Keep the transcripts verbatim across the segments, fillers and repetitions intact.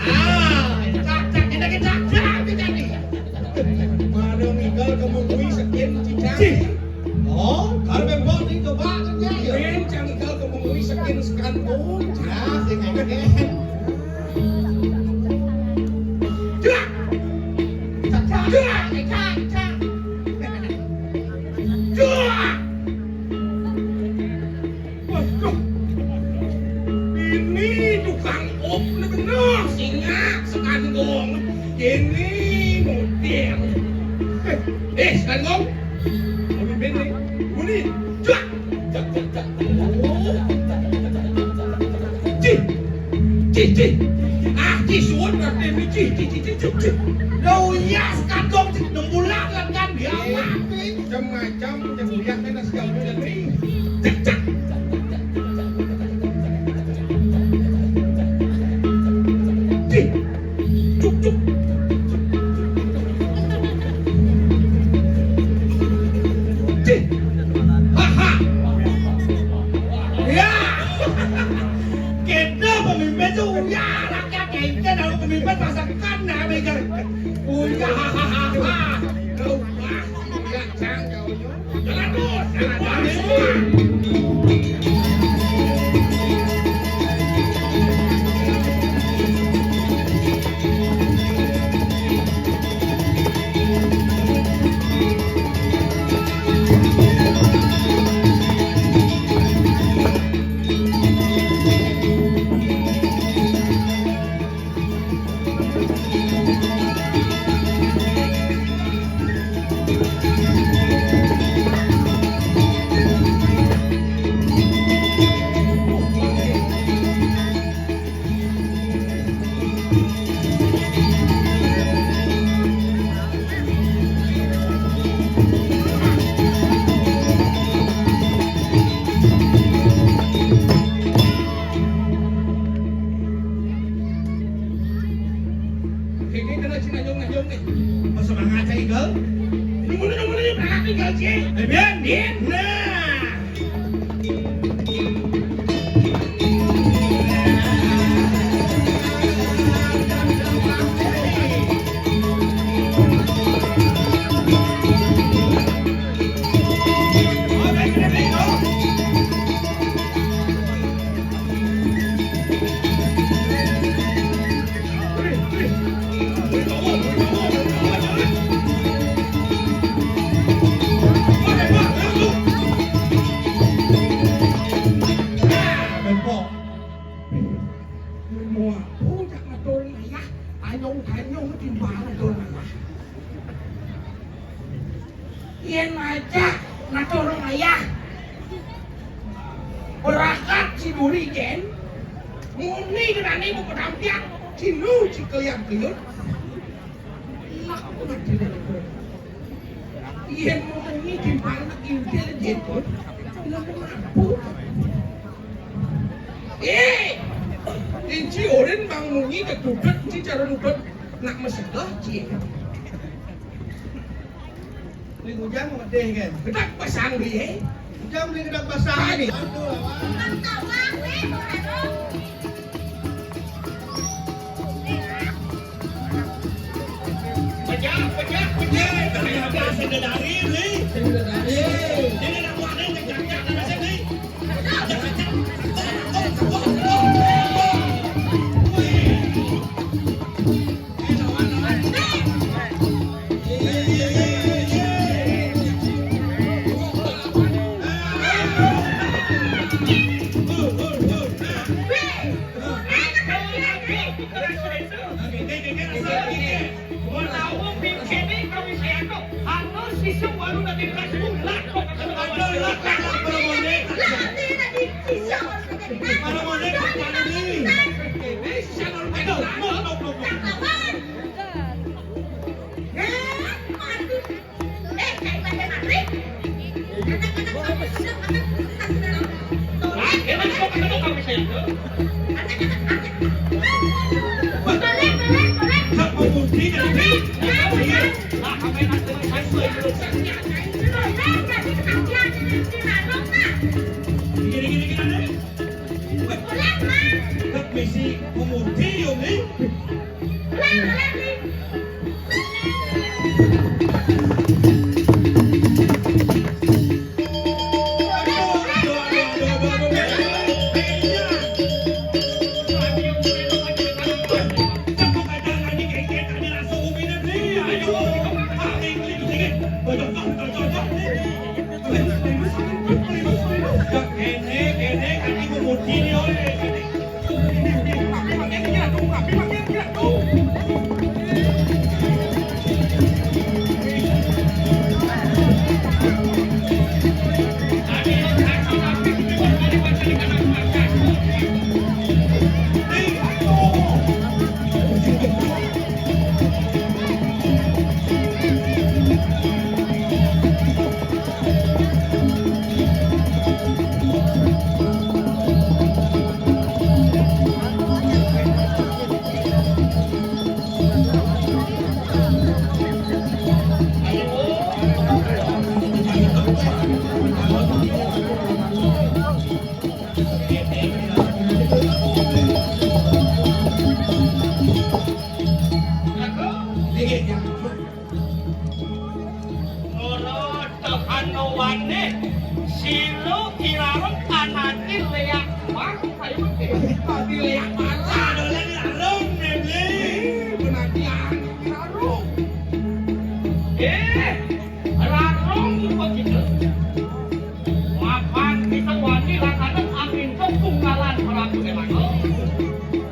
Ah, cak, cak, kita, kita, cak, kita nih. Mano ngikel kemungkui sekin cicak. Cih. Oh, kalau bembok nih coba kerja ya. Main cang ngikel kemungkui sekin sekan pun. Ya, sing ngene. Cak. Cak, cak, cak, cak. Cak. Waduh. Ini tukang op ne bener, singak sekanggong. Ini model. Eh, eh, sekanggong. Pemimpin nih. Muni. Cak, cak, cak, cak. Oh. Cih, cih. Ah, cih suwun ngerti cih, cih, cih, cih, cih, cih. Lah uyah sekadung cih enam bulan lan kan ya. Macam-macam cih uyah kan segala macam ni. Cek, cek. Cih. Cuk, cuk. Cih. Ha, ha. Ya. Kita pemimpin tu ya rakyat kita kalau pemimpin pasakan dah megang. Oh ya, ha, ha, ha, ha. Kau, ah, ya, jangan kau. Jalan terus, jalan terus. Kene kena cina nyong na nyong ni. Masa mangaca igal? Nyong mana, nyong mana, nyong mana igal, cik? Eh, bien, bien. Nah. Mua, pucak ngadol mayah, tanyong-tanyong timbang ngadol mayah. Yén ajak ngatur mayah, berakat si duri jén, muni kenani mau ketampiak, si lu si keliang-keliut. Nak pengertian. Yén muni timpal nak intil jén pun, nak mampu. Eh, inci orin bang muni ketudet, inci cara nudet nak masalah, cie. Beli Ujang medih kan? Gedak pasang beli, eh? Ujang beli gedak pasang ni. Pejah, pejah, pejah. Ternyata sendedari beli. Sendedari. Ini nak buat ni kejap-kejap nak masuk ni. Wih. Misi pemudi yo ni. Nowane, sira irarung anake leak mah, ayo mesti. Tadi leak mata, dolan irarung, Mebli. Penantian irarung. Eh, rarung kok gitu. Mapan kita wani lakanen amin tunggalan Prabu Dewata.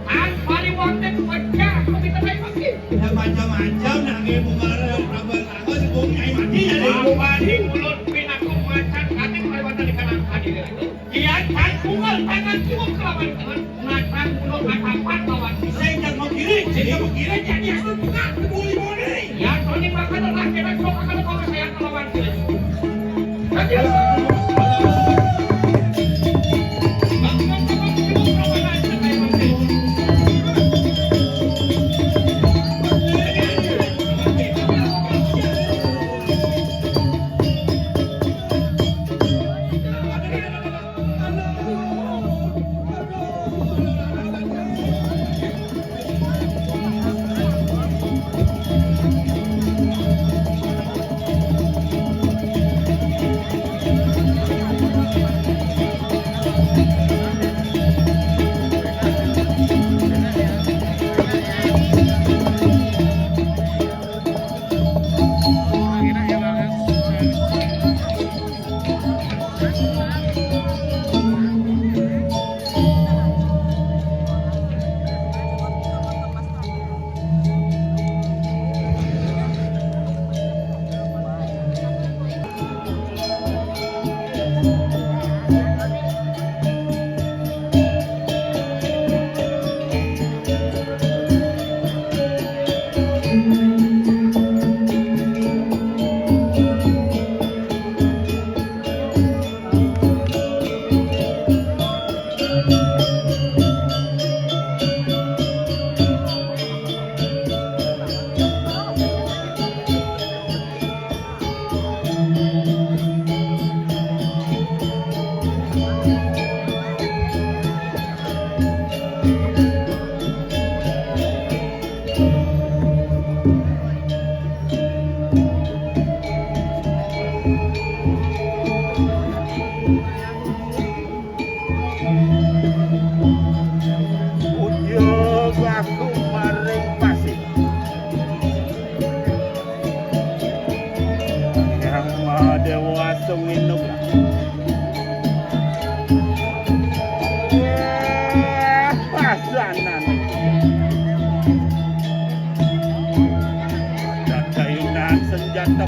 Tan pariwante pecah kok kita naik pasti. Ya macam-macam, nangge bunga Prabu Aku sing wong nyai mati ya, Dek. Mapaning ulun pinaku macan kating pariwatan di kanan hadir. Kian tan unggal tangan kiwa kelawan tangan, natan mulo katapat lawan. Sing tak mau kiri, sing tak mau kiri, jadi aku buka, kebuli-buli. Ya, Tony, maka telah kita sok akan kau saya kelawan. Udyog aku maring pasih. Yang Maha Dewa Suminu. Wah, pasanan. Dadayunan senjata.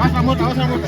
Awas rambut, awas rambut.